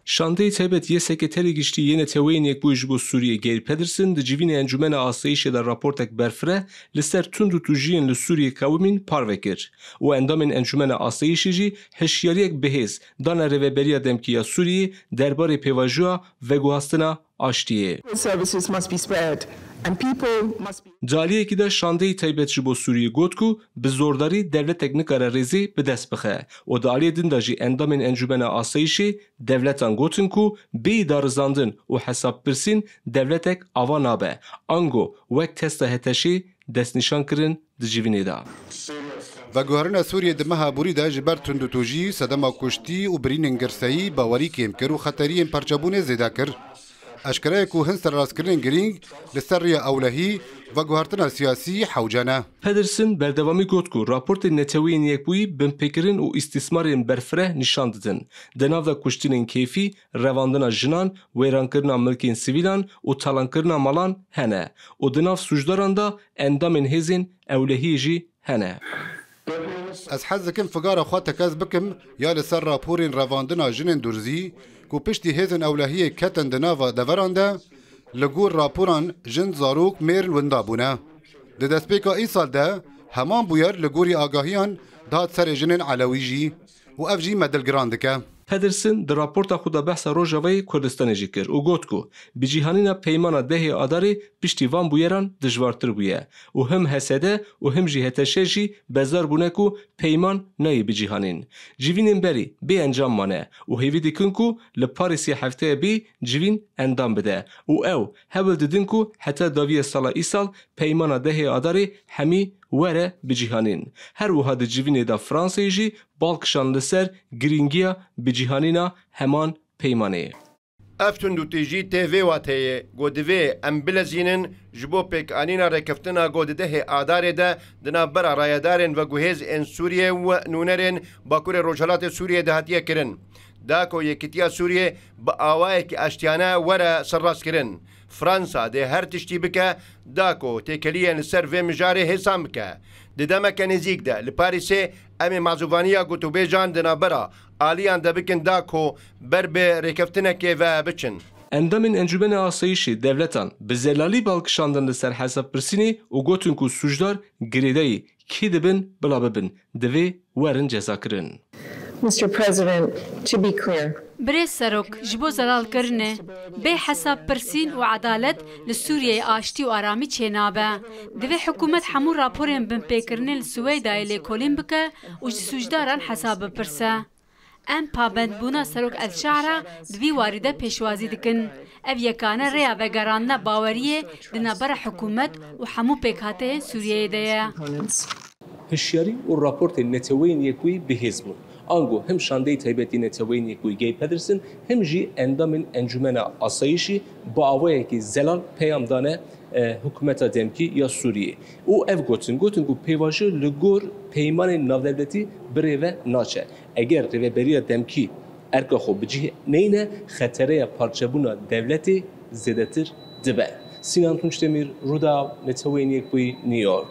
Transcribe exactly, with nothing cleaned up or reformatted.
Şandeyê taybet yê Sekreterê Giştî yê Neteweyên Yekbûyî ji bo Sûriyê Geir Pedersen di civînê Encûmena Asayîşê de raportek berfireh li ser tund û tûjiyên li Sûriyê qewimîn parve kir û endamên Encûmena Asayîşê jî hişyariyek bihêz dane Rêveberiya Demkî ya Sûriyê derbarê pêvajoya veguhastina aştiyê. Services must be spared and people must be Di aliyekî de şandeyî taybet ji bo Sûriyê got ku bi zordarî dewletek nikare rêzê bi dest bixe û di aliyê din de jî endamên Encûmena Asayîşê dewletan gotin ku bêyî darizandin û hesabpirsîn dewletek ava nabe, ango wek testa HTŞê destnîşan kirin di civînê de. Veguherîna Sûriyê di meha borî de ji ber tundûtûjî, sedema kuştî û birînên girseyî bawerî kêm kir û xeteriyên parçebûnê zêde kir. Eşkere ye ku hin serrastkirinên girîng li ser riya ewlehî, veguhertina siyasî hewce ne. Pedersen berdewamî got ku raportên Neteweyên Yekbûyî binpêkirin û îstîsmarên berfireh nîşan didin. Di nav de kuştinên keyfî, revandina jinan, wêrankirina milkên sivîlan û talankirina malan hene û di nav sûcdaran de endamên hêzên ewlehiyê jî hene. Ez hez dikim figara xwe tekez bikim ya li ser raporên revandina jinên durzî ku piştî hêzên ewlehiyê ketin di nava deveran de, li gor raporan jin, zarok, mêr winda bûne. Di destpêka îsal de heman bûyer li gorî agahiyan dihat serê jinên elewî jî û ev jî me dilgiran dike. Pedersen di raporta xwe de behsa Rojavayê Kurdistanê jî kir û got ku bicîhanîna peymana dehê Adarê piştî van bûyeran dijwartir bûye û him H S D û him jî HTŞ jî bezdar bûne ku peyman nayê bicîhanîn. Civînên berî bê encam mane û hêvî dikin ku li Parîsê hefteya bî civîn endam bide û ew hewl didin ku heta dawiya sala îsal peymana dehê Adarê hemî were bicîhanîn. Her wiha di civînê de Fransayê jî bal kişand li ser girîngiya bicîhanîna heman peymanê. Ev tundûtîjî tê vê wateyê ku divê em bilezînin ji bo pêkanîna rêkeftina ku di dehê Adarê de di navbera rayedarên veguhêz ên Sûriyê û nûnerên Bakurê Rojhelatê Sûriyê de hatiye kirin. Da ku Yekîtiya Sûriyê bi awayekî aştiyane were serrastkirin. Fransa dê her tiştî bike da ku têkeliyên li ser vê mijarê hêsan bike. Di demeke nêzîk de li Parîsê em ê mazûvaniya gotûbêjan di navbera aliyan de bikin da ku ber bi rêkeftinekê ve biçin. Endamên Encûmena Asayîşê dewletan bi zelalî bal kişandin li ser hesabpirsînê û gotin ku sûcdar girêdayî kî dibin bila bibin, divê werin cezakirin. Mister President, to be clear. Birêz Serok, ji bo zelalkirinê, bê hesabpirsîn û edalet li Sûriyeyê aştî û aramî çênabe. Divê hikûmet hemû raporên binpêkirinê li Siweydayê lêkolîn bike û ji sûcdaran hesab bipirse. Em pabendbûna Serok El Şahra di vî warî de pêşwazî dikin. Ev yekane rêya vegerandina baweriyê di navbera hikûmet û hemû pêkhateyên Sûriyeyê de ye. Hişyarî û raportên Neteweyên Yekbûyî bihêz bûn. Ango him şandeyê taybetî Neteweyên Yekbûyî Gay Pedersen, him jî endamên Encûmena Asayîşî bi awayekî zelal peyam dane, e, hikûmeta demkî ya Sûriyê. Û ev gotin, gotin ku pêvajo li gor peymanên navdewletî birêve naçe. Eger rêveberiya demkî erka xwe bi cih neyne, xetereya parçebûna dewletê zêdetir dibe. Sinan Tunç Demîr, Rûdaw, Neteweyên Yekbûyî, New York.